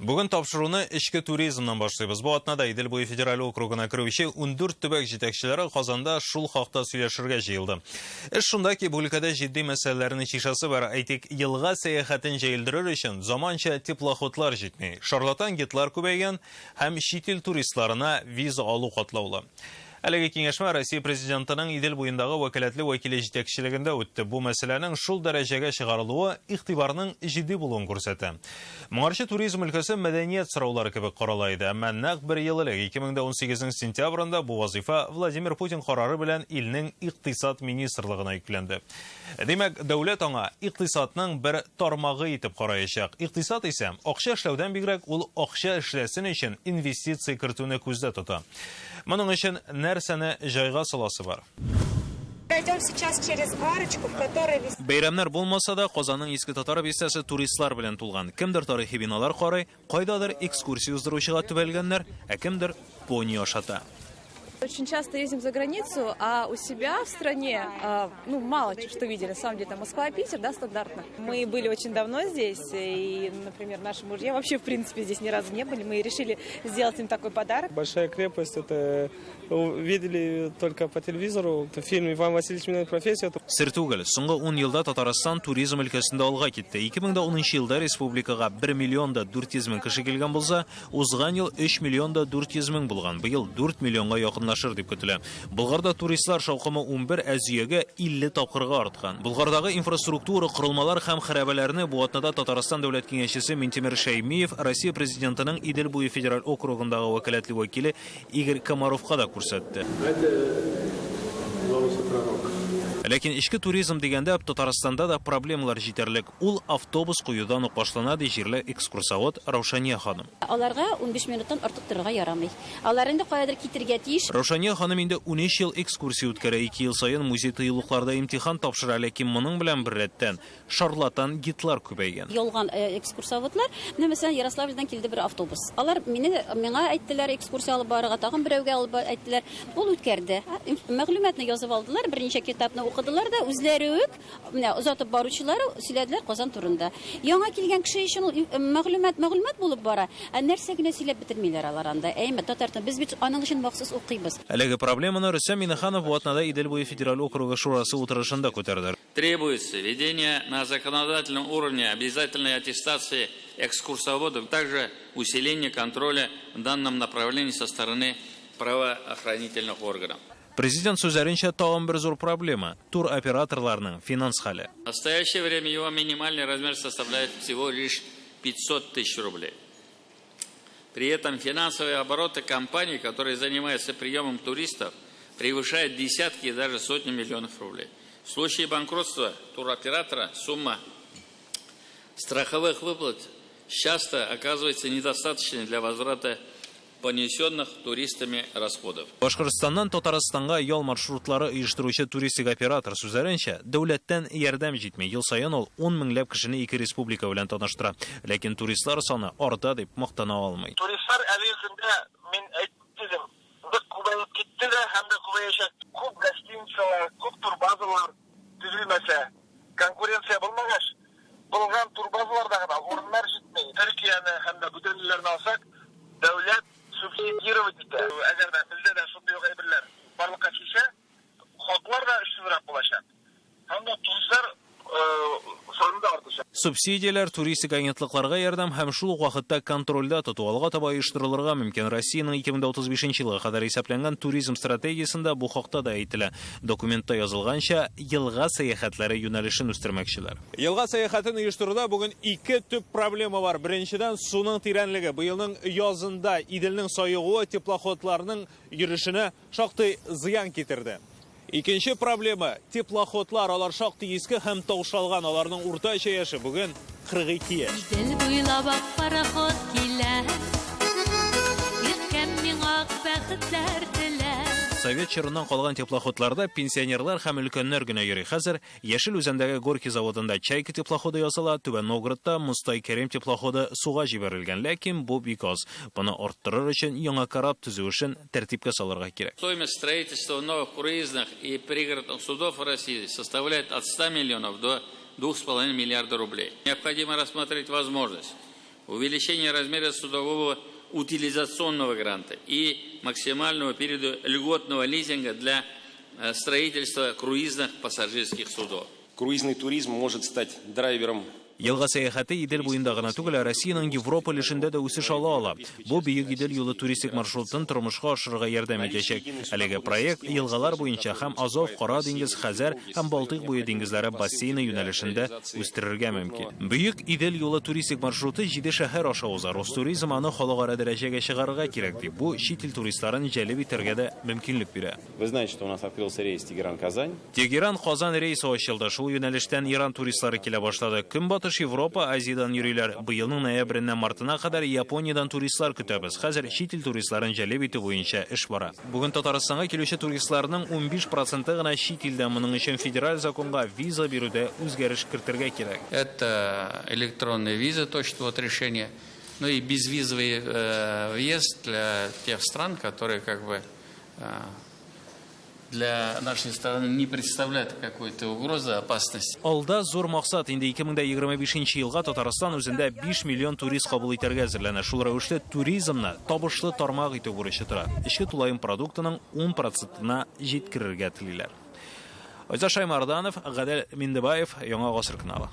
Бүген тапшыруны эчке туризмнан башлыйбыз. Бу атнада Идел буе федераль округына керүче 14 төбәк җитәкчеләре Казанда шул хакта сөйләшергә җыелды. Эш шунда ки, бу өлкәдә җитди мәсьәләләрне чишәсе бар. Әйтик, елга сәяхәтен җәелдерер өчен заманча теплоходлар җитми. Шарлатан гидлар күбәйгән һәм чит ил туристларына виза алу катлаулы. Әлеге киңәшмә Россия Президентының Идел буендагы вәкаләтле вәкиле җитәкчелегендә үтте. Бу мәсьәләнең шул дәрәҗәгә чыгарылуы игътибарның җитди булуын күрсәтә. Моңарчы туризм өлкәсе мәдәният сораулары кебек карала иде, әмма нәкъ бер ел элек, 2018 сентябрендә бу вазыйфа Владимир Путин карары белән илнең Икътисад министрлыгына йөкләнде. Димәк, дәүләт аңа икътисадның бер тармагы итеп караячак. Икътисад исә, акча эшләүдән бигрәк, ул акча эшләсен өчен инвестиция кертүне күздә тота. Моның өчен нәрсәне җайга саласы бар? Пройдем сейчас через арочку, в которой висит... Бәйрәмнәр булмаса да, Казанның Иске Татар бистәсе туристлар белән тулган. Кемдер тарихи биналар карый, Кайдадыр экскурсия уздыручыга төбәлгәннәр, ә кемдер пони ашата. Очень часто ездим за границу, а у себя в стране, ну, мало что видели. На самом деле, там Москва и Питер, да, стандартно. Мы были очень давно здесь, и, например, наши мужья вообще, в принципе, здесь ни разу не были. Мы решили сделать им такой подарок. Большая крепость, это видели только по телевизору. Это фильм «Иван Васильевич меняет профессию». Сер түгел, соңгы ун елда Татарстан туризм өлкәсендә алга китте. 2010 елда республикага 1 миллион да 400 мең кеше килгән булса, узган ел 3 миллион да 400 мең булган. Быел 4 миллионга якынлашыр дип көтелә. Болгарда туристлар шаукымы 11, ә Зөягә 50 тапкырга арткан. Болгардагы инфраструктура, корылмалар һәм хәрабәләрне бу атнада Татарстан Дәүләт Киңәшчесе Минтимер Шәймиев Россия Президентының Идел буе федераль округындагы вәкаләтле вәкиле Игорь Комаровка да күрсәтте. Ләкин эчке туризм дигәндә, Татарстанда да проблемалар җитәрлек. Ул автобус куюдан ук башлана, ди җирле экскурсовод Раушания ханым. Аларга 15 минуттан артык торырга ярамый. Алар инде каядыр китергә тиеш. Раушания ханым инде 13 ел экскурсия үткәрә, ике ел саен музей-тыюлыкларда имтихан тапшыра, ләкин моның белән беррәттән, Шарлатан гидлар күбәйгән. Ялган экскурсоводлар. Менә, мәсәлән, Ярославльдән килде бер автобус. Алар мине, миңа әйттеләр экскурсия алып барырга, тагын берәүгә алып әйттеләр. Ул үткәрде. Мәгълүматны язып алдылар, берничә китапны укыдылар да, үзләре үк, менә озатып баручылар сөйләделәр Казан турында. Яңа килгән кеше өчен ул мәгълүмат мәгълүмат булып бара. Ә нәрсә генә сөйләп бетермиләр алар анда. Әйме, татар теле. Без бит аның өчен махсус укыйбыз. Әлеге проблеманы Рөстәм Миңнеханов бу атнада Идел буе федераль округы шурасы утырышында күтәрде. Требуется введение на законодательном уровне обязательной аттестации экскурсоводов, также усиление контроля в данном направлении со стороны правоохранительных органов. Президент сүзләренчә, тагын бер зур проблема, туроператорларның финанс хәле. В настоящее время его минимальный размер составляет всего лишь 500 тысяч рублей. При этом финансовые обороты компаний, которые занимаются приемом туристов, превышают десятки и даже сотни миллионов рублей. В случае банкротства туроператора сумма страховых выплат часто оказывается недостаточной для возврата понесенных туристами расходов. Башкортстаннан Татарстанга ял маршрутлары оештыручы туристик оператор сүзләренчә, дәүләттән ярдәм җитми. Ел саен ул ун меңләп кешене ике республика белән таныштыра. Ләкин туристлар саны арта дип мактана алмый. Туристлар әлеге көндә, мин әйттем, нык күбәеп китте дә һәм дә күбәячәк. Күп гостиницалар, күп турбазалар төзелмәсә, конкуренция булмагач, булган турбазаларда гына урыннар җитми. Төркияне һәм дә бүтән илләрне алсак, дәүләт субсидировать итә. Әгәр дә бездә дә шундый ук әйберләр барлыкка килсә, хаклар да очсызрак булачак һәм дә туристлар саны да артачак. Субсидияләр, туристик агентлыкларга ярдәм һәм шул ук вакытта контрольдә тоту алга таба оештырылырга мөмкин. Россиянең 2035 елга кадәр исәпләнгән туризм стратегиясендә бу хакта да әйтелә. Документта язылганча, елга сәяхәтләре юнәлешен үстермәкчеләр. Елга сәяхәтен оештыруда бүген ике төп проблема бар. Беренчедән, суның тирәнлеге. Быелның язында Иделнең саегуы теплоходларның йөрешенә шактый зыян китерде. Икенче проблема, теплоходлар, алар шактый иске һәм таушалган, аларның уртача яше бүген 42 яшь. Идел буйлап ак пароход килә, Иркәм миңа ак бәхетләр теләп. Совет чорыннан калган теплоходларда пенсионерлар һәм өлкәннәр генә йөри. Хәзер Яшел Үзәндәге Горький заводында Чайка теплоходы ясала, Түбән Новгородта Мостай Кәрим теплоходы суга җибәрелгән, ләкин бу бик аз. Моны арттырыр өчен яңа кораб төзү эшен тәртипкә салырга кирәк. Стоимость строительства новых круизных и пригородных судов в России составляет от 100 миллионов до 2,5 миллиарда рублей. Необходимо рассмотреть возможность Увеличение размера судового утилизационного гранта и максимального периода льготного лизинга для строительства круизных пассажирских судов. Круизный туризм может стать драйвером. Елга сәяхәте Идел буенда гына түгел, ә Россиянең Европа өлешендә дә үсеш ала ала. Бу Бөек Идел юлы туристик маршрутын тормышка ашырырга ярдәм итәчәк. Әлеге проект елгалар буенча һәм Азов, Кара диңгез, Хәзәр һәм Балтыйк буе диңгезләре бассейны юнәлешендә үстерергә мөмкин. Бөек Идел юлы туристик маршруты җиде шәһәр аша уза. Ростуризм аны халыкара дәрәҗәгә чыгарырга кирәк ди. Бу чит ил туристларын җәлеп итәргә дә мөмкинлек бирә. Вы знаете, что у нас открылся рейс Тегеран-Казань. Тегеран-Казан рейсы ачылды. Шул юнәлештән Иран туристлары килә башлады. Көнбатыш Европа, Азиядән йөриләр. Быелның ноябреннән мартына кадәр Япониядән туристлар көтәбез. Хәзер чит ил туристларын җәлеп итү буенча эш бара. Бүген Татарстанга килүче туристларның 15 проценты гына чит илдән. Моның өчен федераль законга виза бирүдә үзгәреш кертергә кирәк. Это электронная виза, то, что вот решение. Ну и безвизовый въезд для тех стран, которые как бы для нашей страны не представляют какой-то угрозы, опасности. Алда зур максат. Инде 2025 елга Татарстан үзендә 5 миллион турист кабул итәргә әзерләнә. Шул рәвешле туризмны табышлы тармак итү бурычы тора. Эчке тулаем продуктының 10 процентына җиткерергә телиләр. Айза Шаймарданов, Гадел Миндебаев, Яңа Гасыр каналы.